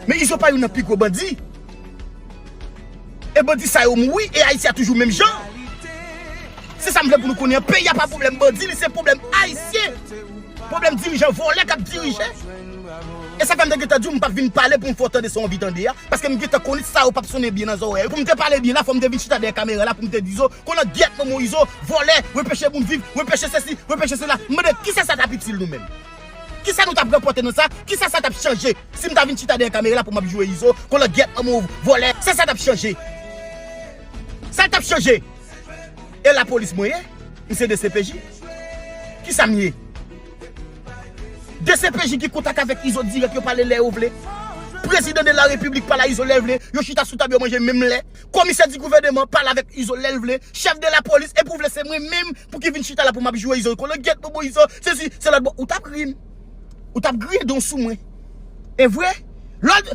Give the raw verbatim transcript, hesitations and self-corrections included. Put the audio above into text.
Men Izo pa youn nan pi gwo bandi. E bandi sa yo mouri, e Ayiti a toujou menm jan. Se sa m vle pou nou konnen an. Peyi a pa pwoblèm bandi, li se pwoblèm ayisyen. Pwoblèm dirijan vòlè k ap dirije. E sa fè m te gentan di w m p ap vin pale pou m fè w tande sa w anvi tande a. Paske m gentan konnen sa yo p ap sonnen byen nan zòrèy. Pou m te pale byen la, fò m te vin chita dèyè kamera la pou m te di Izo, kolangyèt manman w Izo, vòlè, repeche moun viv, repeche sesi, repeche sela. M mande kisa sa t ap itil nou menm? Kisa nou t ap ranpòte nan sa? Kisa sa t ap chanje? Si m ta vin chita dèyè kamera la pou m ap joure Izo, kolangyèt manman w vòlè, sa sa t ap chanje? Sa l t ap chanje? E lapolis mwen ye? M se D C P J? Kisa m ye? D C P J gen kontak avèk Izo dirèk, yo pale lè yo vle. Prezidan de la repiblik pale a Izo lè l vle, yo chita sou tab yo manje menm lè. Komisè di gouvèneman pale avèk Izo lè l vle, chèf de lapolis, epi w vle se mwen menm pou ki vin chita la pou m ap joure Izo, kolangyèt manman w Izo, sesi, se lòt bò, ou t ap ri m. Ou t ap griyen dan w sou mwen. E vre? Lòt,